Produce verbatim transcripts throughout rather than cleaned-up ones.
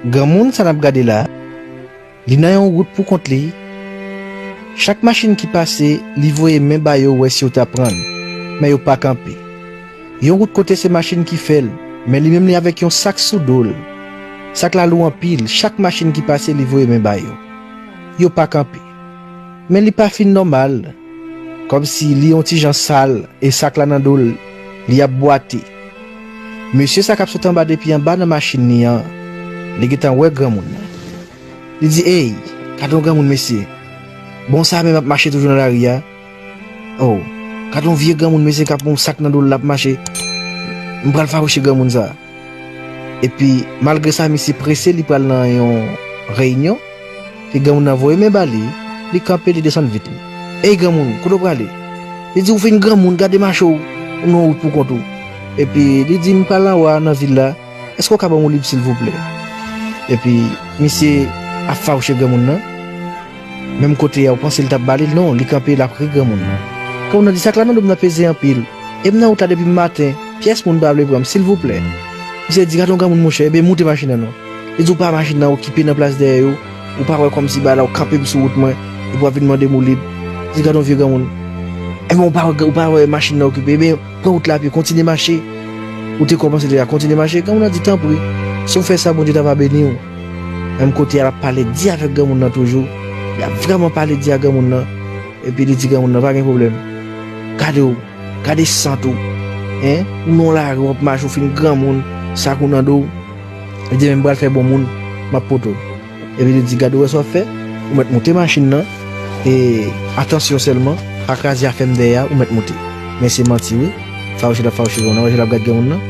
Granmoun sa n ap gade la, li nan yon wout pou kont li. Chak machin ki pase, li voye men ba yo wè si yo ta pran l, men yo pa kanpe. Yon wout kote se machin ki fè l, men li menm li avèk yon sak sou do l. Sak la lou anpil, chak machin ki pase, li voye men ba yo. Yo pa kanpe. Men li pa fin nòmal. Kòmsi li yon ti jan sal e sak la nan do l, li ap bwate. Mesye sa k ap sot anba depi anba nan machin li an, li gentan wè granmoun nan. Li di, "Ey, gade yon granmoun, mesye. Bon, sa menm ap mache toujou nan lari a. Oh, gade yon vye granmoun, mesye, k ap yon sak nan do l, l ap mache. M pral fawouche granmoun sa." Epi, malgre sa, misye prese, li pral nan yon reyinyon. Epi granmoun nan voye men ba li, li kanpe, li desann vit li. "Ey granmoun, kote w prale?" Li di, "Ou fin granmoun, gade mache w, ou nan wout pou kont ou." Epi li di, "M pral anwo a nan vil la, èske w ka ban m woulib silvouplè?" Epi misye ap fawouche granmoun nan. Menm kote a, ou panse l t ap ba li l? Non, li kanpe, l ap ri granmoun nan. Granmoun nan di, "Sak la nan do m nan peze anpil. E m nan wout la depi maten, pyès moun pa vle pran m, silvouplè." Misye di, "Gade yon granmoun, monchè, ebyen moute machin nan non." Li di, "Ou pa machin nan okipe nan plas dèyè yo, ou pa wè kòmsi bagay la ou kanpe m sou wout mwen, epi w ap vin mande m woulib." Li di, "Gade yon vye granmoun. Ebyen ou pa wè, ou pa wè machin nan okipe, ebyen pran wout la pye, kontinye mache. Ou te kòmanse deja, kontinye mache." Granmoun nan di, "Tanpri, si w fè sa, Bondye ta va beni w." Menm kote a, l ap pale di avèk granmoun nan toujou. Li ap vrèman pale di ak granmoun nan. Epi li di granmoun nan, "Pa gen pwoblèm. Gade w, gade sant ou. Hein? Ou nan lari, w ap mache, ou fin granmoun, sak ou nan do w." Li di, "Men m pral fè bon moun, m ap pote w." Epi li di, "Gade, ou wè sa w ap fè? Ou mèt moute machin nan, e atansyon sèlman, pa kraze afè m dèyè a, ou mèt moute." Men se manti wi. Fawouche l ap fawouche granmoun nan, fawouche l ap gad granmoun nan.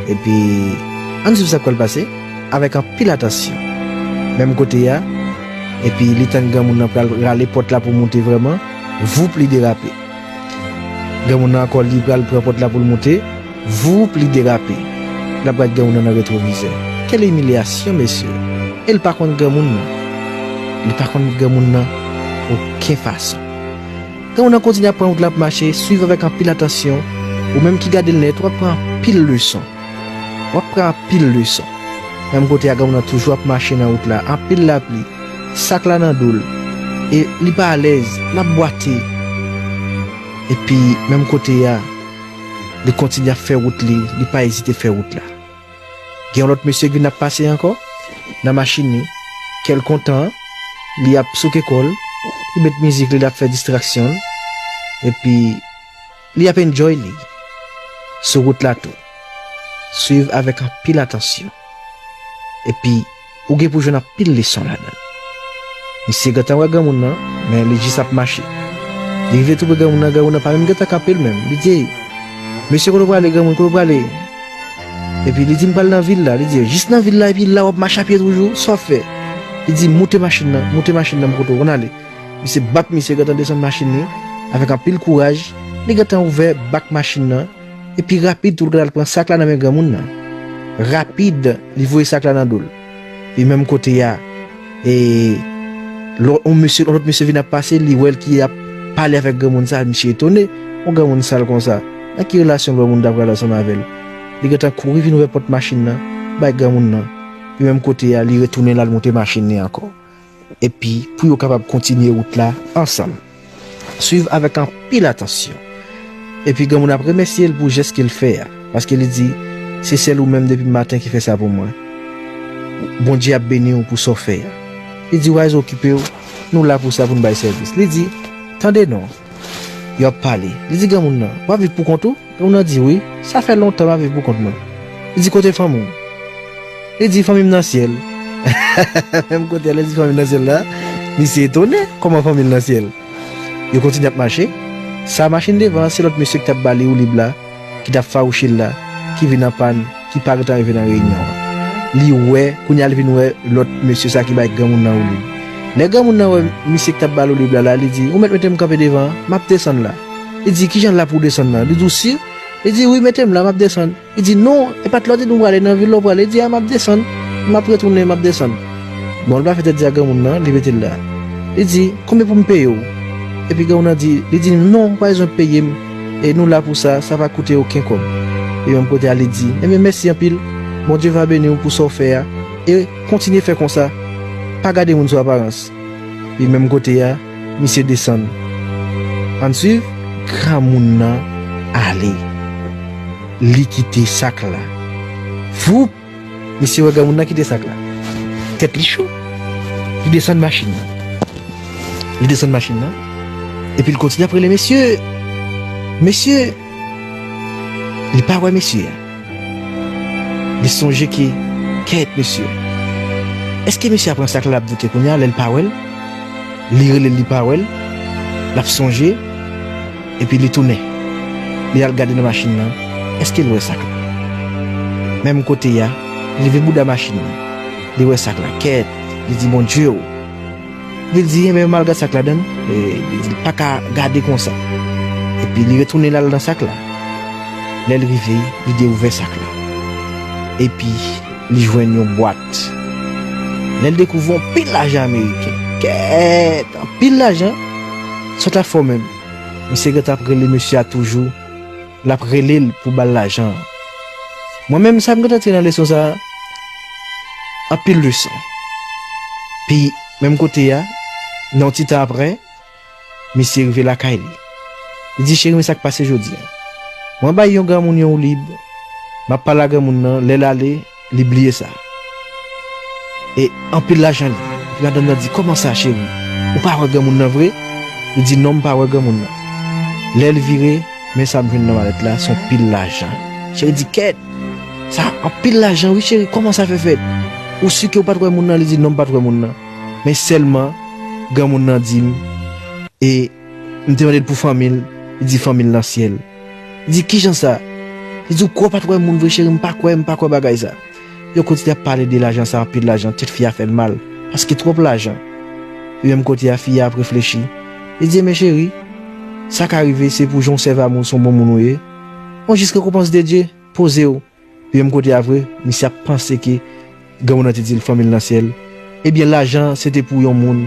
Epi, ann swiv sa k pral pase avèk anpil atansyon. Menm kote a, epi li tann granmoun nan pral rale pòt la pou moute vrèman, voup, li derape. Granmoun nan ankò, li pral pran pòt la pou l moute, voup, li derape. L ap gad granmoun nan nan retwovizè. Kèl imilyasyon, mesye! E l pa konn granmoun nan. Li pa konn granmoun nan okenn fason. Granmoun nan kontinye ap pran wout la ap mache, swiv avèk anpil atansyon. Ou menm ki gade l nèt, w ap pran anpil leson. W ap pran anpil leson. Menm kote a, granmoun nan toujou ap mache nan wout la, anpil lapli, sak la nan do l, e li pa alèz, l ap bwate. Epi, menm kote a, li kontinye ap fè wout li, li pa ezite fè wout la. Gen yon lòt mesye ki vin ap pase ankò nan machin li, kè l kontan, li ap souke kò l, li met mizik li, l ap fè distraksyon l, epi li ap enjoy li sou wout la tou. Swiv avèk anpil atansyon. Epi, ou gen pou jwenn anpil leson ladan l. Misye gentan wè granmoun nan, men li jis ap mache. Li rive tou pre granmoun nan, granmoun nan pa menm gentan kanpe l menm. Li di, "Ey, mesye, kote w prale, granmoun, kote w prale?" Epi li di, "M pral nan vil la." Li di, "Jis nan vil la, epi la w ap mache a pye toujou, sa w ap fè?" Li di, "Moute machin nan, moute machin nan, m kote w konn ale." Misye bat, misye gentan desann machin li avèk anpil kouraj. Li gentan ouvè bak machin nan. Epi rapid tou, l gentan al pran sak la nan men granmoun nan. Rapid, li voye sak la nan do l. Epi menm kote a, e, lò, yon mesye, yon lòt mesye vin ap pase, li wè l ki ap pale avèk granmoun sa, misye etone. Yon granmoun sal konsa, nan ki relasyon granmoun ta pral ansanm avè l? Li gentan kouri vin ouvè pòt machin nan, bay granmoun nan. Epi menm kote a, li retounen l al moute machin li ankò. Epi pou yo kapab kontinye wout la ansanm. Swiv avèk anpil atansyon. Epi granmoun ap remèsye l pou jès ke l fè a, paske li di, "Se sèl ou menm depi maten ki fè sa pou mwen. Bondye ap beni w pou sa w fè a." Li di, "Wise, okipe w, nou la pou sa, pou n bay sèvis." Li di, "Tande non." Yo ap pale. Li di granmoun nan, "W ap viv pou kont ou?" Granmoun nan di, "Wi, sa fè lontan m ap viv pou kont mwen." Li di, "Kote fanmi w?" Li di, "Fanmi m nan syèl." Menm kote a, lè l di fanmi l nan syèl la, misye etone, kòman fanmi l nan syèl? Yo kontinye ap mache. Sa machin devan an, se lòt mesye ki t ap ba li woulib la, ki t ap fawouche l la, ki vin an pàn, ki pa gentan rive nan reyinyon an. Li wè, kounye a li vin wè lòt mesye sa ki bay granmoun nan woulib. Lè granmoun nan wè misye ki t ap ba l woulib la la, li di, "Ou mèt mete m kanpe devan an, m ap desann la." Li di, "Kijan l la pou w desann nan?" Li di, "Ou si?" Li di, "Wi, mete m la, m ap desann." Li di, "Non, e pa t lè w te di w prale nan vil la w prale?" Li di, "A, m ap desann. M ap retounen, m ap desann." Bon, li pa fè tèt di ak granmoun nan, li mete l la. Li di, "Konbyen pou m peye w?" Epi granmoun nan di, li di, "Non, ou pa bezwen peye m. E nou la pou sa, sa pa koute okenn kòb." Epi menm kote a, li di, "Ebyen, mèsi anpil. Bondye va beni w pou sa w fè a." E kontinye fè konsa. Pa gade moun sou aparans. Epi menm kote a, misye desann. Ann swiv, granmoun nan ale. Li kite sak la. Voup! Misye wè granmoun nan kite sak la. Tèt li cho. Li desann machin nan. Li desann machin nan. Epi l kontinye ap rele mesye. Mesye. Li pa wè mesye a. Li sonje ke, kèt mesye. Èske mesye a pran sak la, l ap doute kounye a, lè l pa wè l? Li rele l, li pa wè l. L ap sonje. Epi li tounen. Li al gade nan machin nan. Èske l wè sak la? Menm kote a, li rive bouda machin nan. Li wè sak la. Kèt. Li di, Bondye o. Epi l di, enben, m al gad sak ladann. E, li di, l pa ka gade konsa. Epi li retounen l al nan sak la. Lè l rive, li dewouvè sak la. Epi li jwenn yon bwat. Lè l dekouvri yon pil lajan ameriken. Kèt, anpil lajan. Sa w t ap fè w menm? Misye gentan ap rele mesye a toujou. L ap rele l pou ba l lajan an. Mwen menm, sa m gentan tire nan leson sa a, anpil leson. Pi, menm kote a, nan yon ti tan aprè, misye rive lakay li. Li di, cheri, men sa k pase jodi a. Mwen bay yon granmoun yon woulib. M ap pale a granmoun nan, lè l ale, li bliye sa. E anpil lajan li. Epi madanm nan di, kòman sa, cheri? Ou pa wè granmoun nan vre? Li di, non, m pa wè granmoun nan. Lè l vire, men sa m jwenn nan malèt la, se yon pil lajan. Cheri di, kèt! Sa anpil lajan, wi, cheri, kòman sa fè fèt? Ou si ke ou pa t wè moun nan? Li di, non, m pa t wè moun nan. Men sèlman, granmoun nan di m, e m te mande l pou fanmi l, li di fanmi l nan syèl. Li di, kijan sa? Li di, ou kwè w pa t wè moun vre, cheri, m pa kwè, m pa kwè bagay sa. Yo kontinye ap pale de lajan sa, anpil lajan, tèt fi a fè l mal, paske twòp lajan. Epi menm kote a, fi a ap reflechi. Li di, men cheri, sa ka rive, se pou jan w sèvi a moun, se yon bon moun ou ye. On jis rekonpans de Dye, poze w. Epi menm kote a vre, misye ap panse ke granmoun nan te di l fanmi l nan syèl. Ebyen, lajan, se te pou yon moun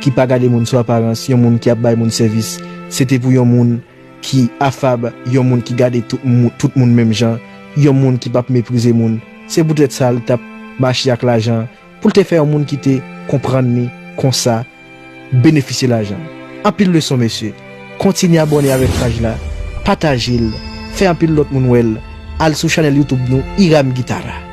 ki pa gade moun sou aparans, yon moun ki ap bay moun sèvis. Se te pou yon moun ki afab, yon moun ki gade tout moun, tout moun menm jan, yon moun ki p ap meprize moun. Se poutèt sa l t ap mache ak lajan, pou l te fè yon moun ki te konprann li konsa, benefisye lajan. Anpil leson, mesye. Kontinye abòne avèk paj la, pataje l, fè anpil lòt moun wè l. Al sou chanèl YouTube nou, Hiram Guitarra.